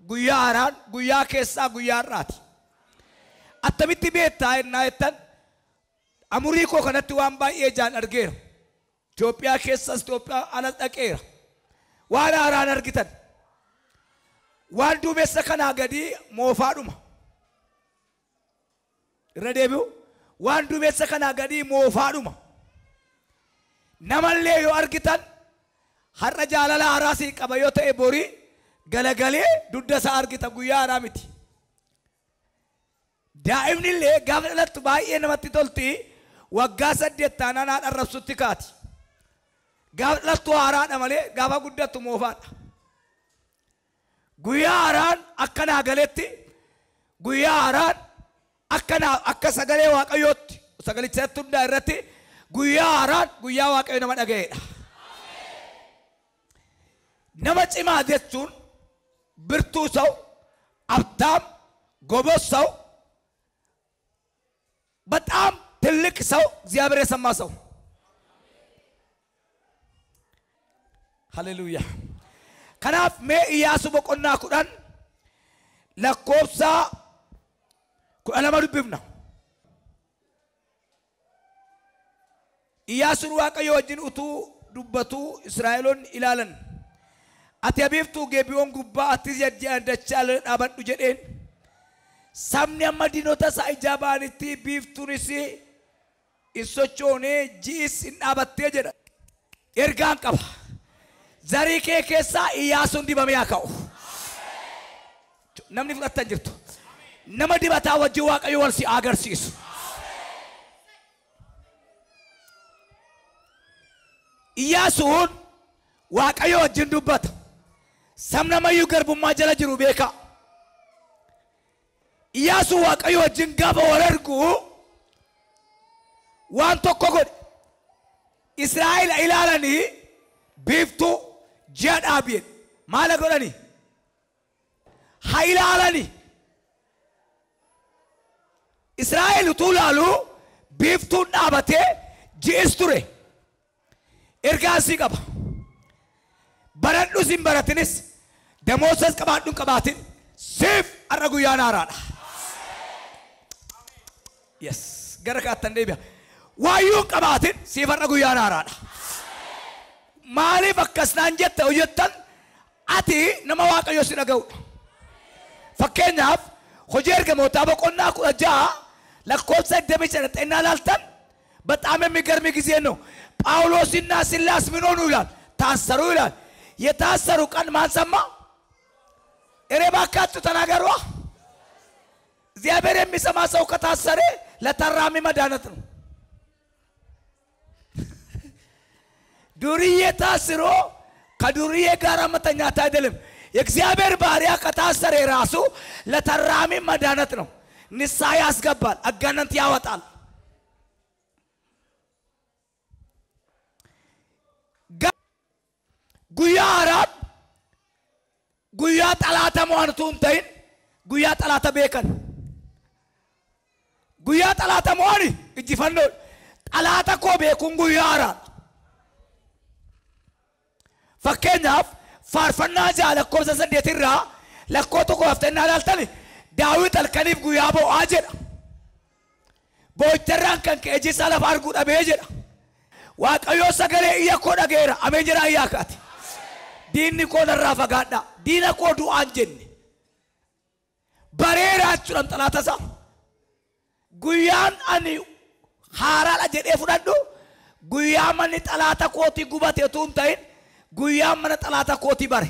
Guyyaa haaraan guyyaa keessaa guyyaa har'aati. Attamitti beektaa ennaa jettan amurii koo kanatti waan baay'ee ijaan argeera. Itoophiyaa keessas Itoophiyaa alas dhaqeera. Waan haaraan argitan. Waan duumessa kanaa gadii moofaadhuma. Irra deebi'u waan duumessa kanaa gadii moofaadhuma. Namallee yoo argitan har'a jaalala haaraa sii qaba yoo ta'e borii galagalee dugda isaa argita guyyaa haaraa miti. Daa'imni illee gaafa dhalattu baay'ee namatti tolti waggaa 8 taanaan haadha arrabsutti kaati. Gaafa dhalattu haaraadha malee gaafa guddattu moofaadha. Guyyaa haaraan akka naa galetti guyyaa haaraan akka sagalee Waaqayyootti sagalichatti hundaa irratti guyyaa haaraan guyyaa Waaqayyo nama dhaga'eedha. Nama cimaa jechuun ብርቱ ሰው፣ ሀብታም፣ ጎበዝ ሰው፣ በጣም ትልቅ ሰው፣ እግዚአብሔር የሰማ ሰው። ሃሌሉያ። Kanaaf mee Iyyaasuu boqonnaa 10 lakkoofsa 12 dubbifna. Iyyaasuun Waaqayyo wajjin utuu dubbatuu Israa'eloonni ilaalan. Ati abiiftuu Gebiyoon gubbaa atis dachaa dhaabadhu jedheen. Sabni amma diinota isaa ijaa ba'anitti biiftuunis hin sochoonee ji'is hin dhaabattee jedha. Ergaan qaba. Zarii kee keessaa Iyyaasuun dibamee haa ka'u. Namni fudhattan jirtu. Nama dibataa wajjin Waaqayyo wal si agarsiisu. Iyyaasuun Waaqayyo wajjin dubbata. Sabni ammayyuu garbummaa jala jiru beeka. Iyyaasuun Waaqayyo wajjin gaafa wal argu waan tokko godhe. Israa'el ilaalanii biiftuu ji'a dhaabeen maal godhani? Haa ilaalani. Israa'el utuu ilaalu biiftuun dhaabatee ji'is ture. Ergaa asii qaba. Baradhus hin baratinis damoosas qabaadhu hin qabaatin siif har'a guyyaan haaraadha. Yes, gara kaattan deebi'a. Waayyuu hin qabaatin siif har'a guyyaan haaraadha. Maaliif akkas naan jette hojjettan ati nama Waaqayyo si dhaga'udha. Fakkeenyaaf hojii ergamootaa boqonnaa 16 lakkoofsa 25 xennaa ilaaltan በጣም የሚገርም ጊዜ ነው። ጳውሎስና ሲላስ ምን ሆኑ ይላል? ታሰሩ ይላል። የታሰሩ ቀን ማን ሰማ? እኔ ባካችሁ ተናገሯ። እግዚአብሔር የሚሰማ ሰው ከታሰረ ለታራሚ መድኃኒት ነው። ዱርዬ ታስሮ ከዱርዬ ጋር መተኛት አይደለም። የእግዚአብሔር ባሪያ ከታሰረ ራሱ ለታራሚ መድኃኒት ነው። ንስሐ ያስገባል፣ አጋንንት ያወጣል። Guyyaa haaraan guyyaa xalaata mo'antu hin ta'in guyyaa xalaata beekan. Guyyaa xalaata mo'ani injifannoo xalaata koo beekuun guyyaa haaraadha. Fakkeenyaaf faarfannaa 6 lakkoofsa 8 irraa lakkoo tokko haftannaa ilaaltani Daawit halkaniif guyyaa boo'aa jedha. Boo'icharraan kan ka'e iji isaa lafa arguu dhabee jedha. Waaqayyo sagalee iyya koo dhaga'eera. Ameen jedhaa iyyaa kaati. Diinni koo narraa fagaadha. Diina koo du'aan jenne. Bareeraa jechuudhaan xalaata isaa. Guyyaan ani haaraadha jedhee fudhadhu guyyaa manni xalaata kootii gubate utuu hin ta'in guyyaa mana xalaata kootii bare.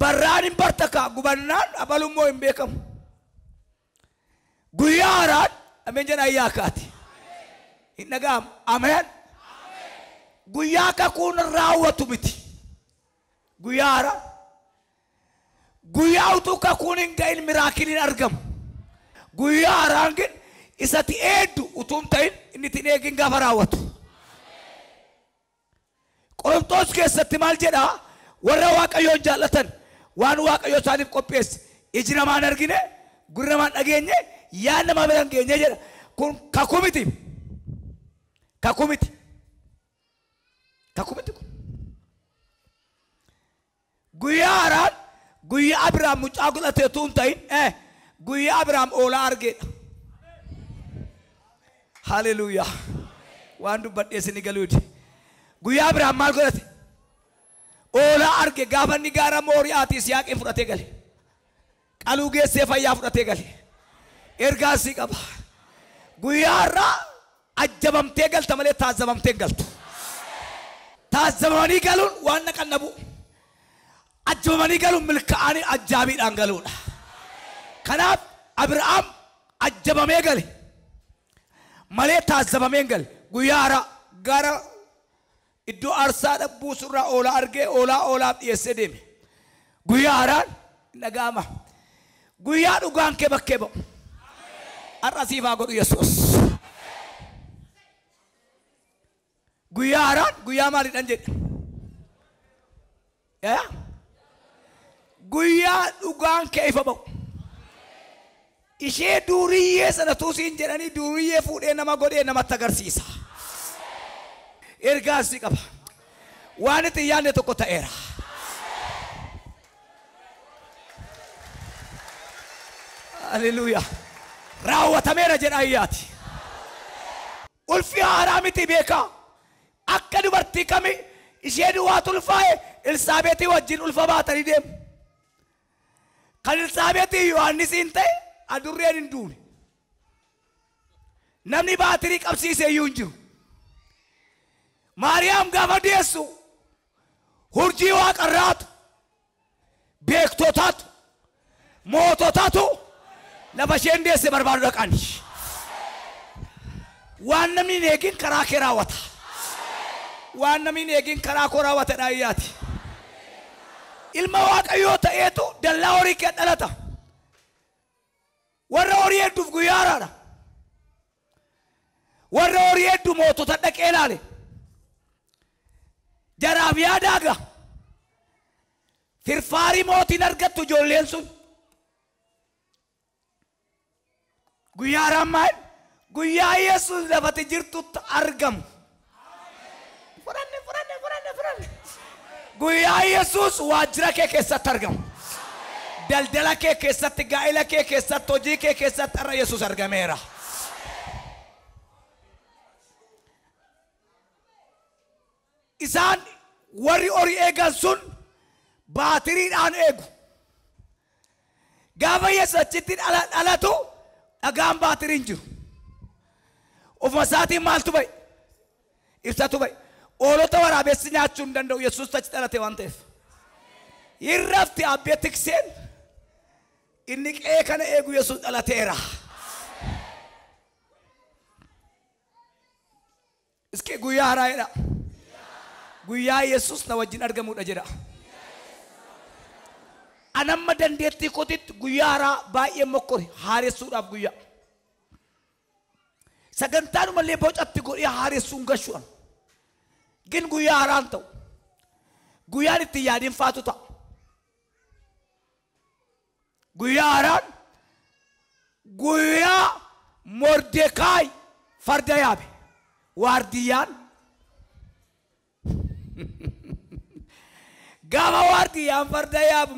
Barraan hin barta kaa gubannaan abalummoo hin beekamu. Guyyaa haaraan ameen jedhaa iyyaa kaati. Hin dhaga'amu. Ameen. Guyyaa kakuun raawwatu miti. Guyyaa haaraa. Guyyaa utuu kakuun hin ga'in miraakiliin argamu. Guyyaa haaraan ግን isatti eeddu utuu hin ta'in inni ittiin eegin gaafa raawwatu. Qorontos keessatti maal jedha? Warra Waaqayyoon jaallatan waan Waaqayyo isaaniif qopheesse iji namaan argine, gurri namaan dhageenye, yaad namaa bira hin geenye jedha. Kun kakuu miti. Kakuu miti. Kakuu miti kun. Guyyaa haaraan guyyaa Abiraam mucaa godhatee utuu hin ta'in guyyaa Abiraam oolaa argeedha. Haleluuyaa. Waan dubbadhee isin galuuti. Guyyaa Abiraam maal godhate? Oolaa arge. Gaafa inni gaara Mooriyaatii Yisihaaqin fudhatee gale. Qaluu geessee fayyaa fudhatee gale. Ergaa sii qaba. Guyyaa har'aa ajjabamtee galta malee taazzabamtee hin galtu. Taazzabamanii galuun waan naqannabu. Ajjabamanii galuun milkaa'anii ajjaabiidhaan galuudha. Kanaaf Abiraam ajjabamee gale malee taazzabamee hin gale. Guyyaa har'aa gara iddoo aarsaa buusurraa oolaa argee oolaa oolaaf dhiyeessee deeme. Guyyaa haaraan dhaga'ama. Guyyaa dhugaan kee bakkee ba'u. Har'a siif haa godhu Yesuus. Guyyaa haaraan guyyaa maaliidhaan jedhe? Guyyaa dhugaan kee ifa ba'u. Ishee duuriyyee sana tuusiin jedhanii duuriyyee fuudhee nama godhee namatti agarsiisa. Ergaa si qaba. Waan itti yaadne tokko ta'eera. Haleluuyaa. Raawwatameera jedha ayyaati. Ulfi haaraa miti beekaa. Akka dubartii kami ishee duwwaatu ulfaa'e Elsaabeetii wajjin ulfa baatanii deemu. Kan Elsaabeetii Yohaannisiin ta'e adurreen hin duune. Namni baatirii qabsiise iyyuu hin jiru. Maariyaam gaafa deessu hurjii waaqarraatu, beektotaatu, moototaatu lafa isheen deesse barbaadu dhaqani. Waan namni hin eegin karaa kee raawwata. Waan namni hin eegin karaa koo raawwata dhaayyaati. Ilma Waaqayyoo ta'eetu dallaa horii kee dhalata. Warra horii hedduuf guyyaa haaraadha. Warra horii hedduu mootota dhaqee ilaale. Jaraaf yaadaaga. Firfaarii mootiin argattu ijoolleen sun. Guyyaa haaraan maal? Guyyaa Yesuus lafatti jirtutti argamu. Fudhanne fudhanne fudhanne fudhanne. Guyyaa Yesuus waajjira kee keessatti argamu. Daldala kee keessatti, gaa'ela kee keessatti, hojii kee keessatti har'a Yesuus argameera. Isaan warri horii eegan sun baatiriidhaan eegu. Gaafa Yesuus achitti dhalatu dhagaan baatiriin jiru. Ofuma isaatiin maaltu ba'e? Ibsatu ba'e. Oolota waraabessi nyaachuu hin danda'u Yesuus achi dhalate waan ta'eef. Hin rafti abbee tikseen inni qe'ee kana eegu Yesuus dhalateera. Iski guyyaa haaraa jedha. Guyyaa Yesuus na wajjin argamuudha jedha. Anamma dandeettii kootitti guyyaa haaraa baay'ee mokkore haaressuudhaaf guyyaa. Sagantaanumallee bocatti godhee haaressuun gashu'an. Gin guyyaa haaraan ta'u. Guyyaan itti yaadiin faatu ta'a. Guyyaa haaraan guyyaa Mordekaay farda yaabe. Waardiyyaan gaafa waardiyyaan farda yaabu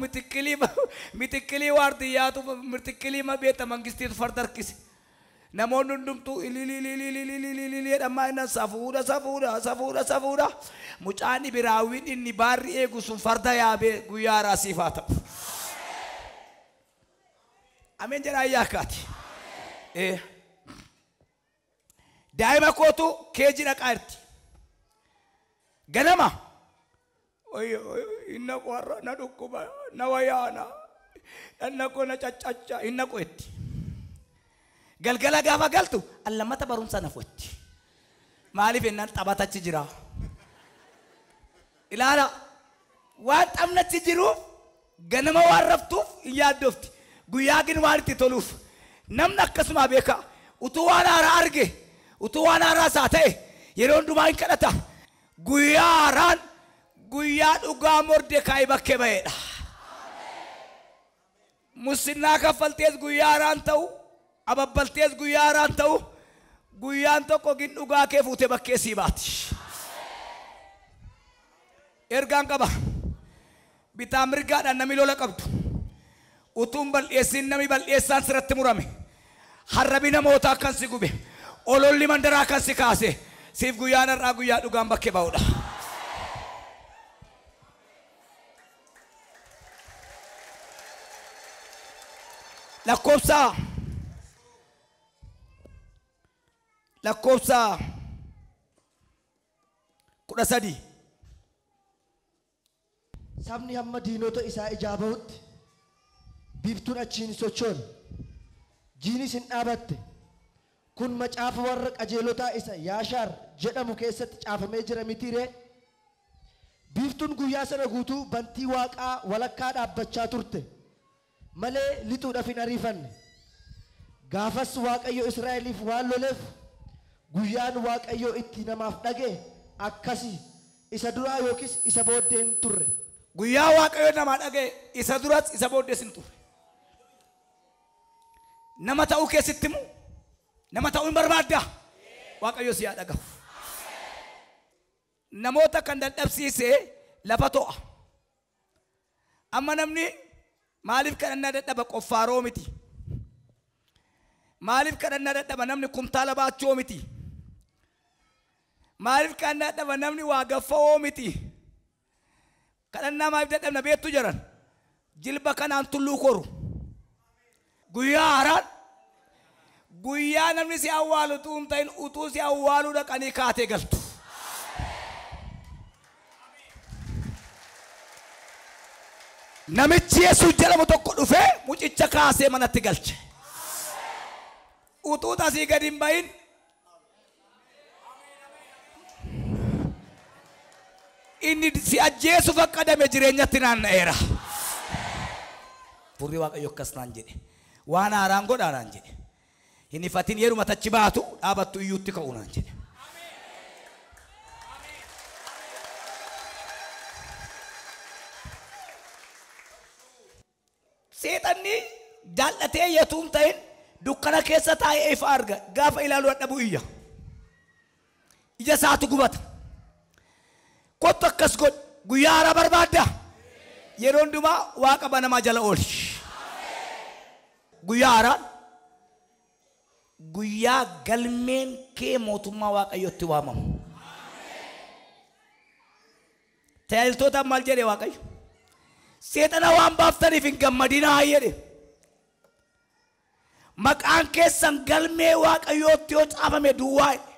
mitikkilii waardiyyaatu mitikkilii beeta mangistiitu farda harkise. Namoonni hundumtuu ililililililililii jedhamaa innan safuudha safuudha safuudha safuudha. Mucaan Ibraawwiin inni baarri eegu sun farda yaabee guyyaa haaraa siif haa ta'u. Ameen jedha ayyaakaati. Daa'ima kootu keejii dhaqaa jirti. Ganama inna qorra na dhukkuba na wayaana dhanna koo na caccacha inna qo'etti. Galgala gaafa galtu allammata barumsa na fotti. Maaliif jennaan taphatachi jira. Ilaala waan taphnachi jiruuf ganama waan raftuuf hin yaaddofti. Guyyaa gin waan itti toluuf namni akkasuma beeka. Utuu waan haaraa arge, utuu waan haaraa isaa ta'e yeroo hundumaa hin kadhata. Guyyaa haaraan Guyyaa dhugaa Mordekaayi bakkee ba'eedha. Musinnaa kaffaltees guyyaa haaraan ta'u, ababbaltees guyyaa haaraan ta'u, guyyaan tokko gin dhugaa kee fuutee bakkee sii baati. Ergaan qaba. Bitaa mirgaadhaan namni lola qabdu. Utuun bal'eessiin namni bal'eessaan sirratti murame. Harrabi namootaa kan si gube. Ololli mandaraa kan si kaase. Siif guyyaan har'aa guyyaa dhugaan bakkee ba'uudha. Lakkoofsa 13. Sabni hamma diinota isaa ijaa bahutti biiftuun achiin sochoon jiinis hin dhaabatte. Kun macaafa warra qajeelotaa isa Yaashaar jedhamu keessatti caafamee jira miti ree? Biiftuun guyyaa sana guutuu bantii waaqaa walakkaa dhaabbachaa turte malee lixuudhaaf hin ariifanne. Gaafas Waaqayyo Israa'eliif waan loleef guyyaan Waaqayyo itti namaaf dhage akkasi isa duraa yookiis isa booddee hin turre. Guyyaa Waaqayyo namaa dhage isa duras isa booddees hin turre. Nama ta'uu keessatti immoo nama ta'uu hin barbaaddaa? Waaqayyo si haa dhagahu. Namoota kan dadhabsiise lafa to'a. Amma namni maaliif kadhannaa dadhaba qoffaaroo miti? Maaliif kadhannaa dadhaba namni kumtaala baachoo miti? Maaliif kadhannaa dadhaba namni waa gaffa'oo miti? Kadhannaa maaliif dadhabna beektu jiran? Jilba kanaan tulluu koru. Guyyaa haaraan guyyaa namni si awwaalu utuu hin ta'in utuu si awwaaluu dhaqanii kaatee galtu. Namichi Yesuus jedhamu tokko dhufee mucicha kaasee manatti galche. Utuu tasii gadi hin bahin inni si ajjeesuuf akka jireenyatti naanna'eera. Furri Waaqayyo akkas naan jedhe. Waan haaraan godhaa naan jedhe. Hin ifatin yeruma tachi baatu dhaabattu iyyuutti ka'u naan jedhe. Seexanni jaallatee yetuu hin ta'in dukkana keessa taa'ee ifa arga. Gaafa ilaalu dadhabu iyya. Ija isaatu gubata. Kottu akkas godhi. Guyyaa haaraa barbaadda. Yeroo hundumaa waaqa banamaa jala ooli. Guyyaa haaraan guyyaa galmeen kee mootummaa Waaqayyootti waamamu. Tajaajiltoota maal jedhe Waaqayyo? Seexana waan baaftaniif hin gammadinaa jedhe. Maqaan keessan galmee Waaqayyootti yoo caafame duwwaa jedhe.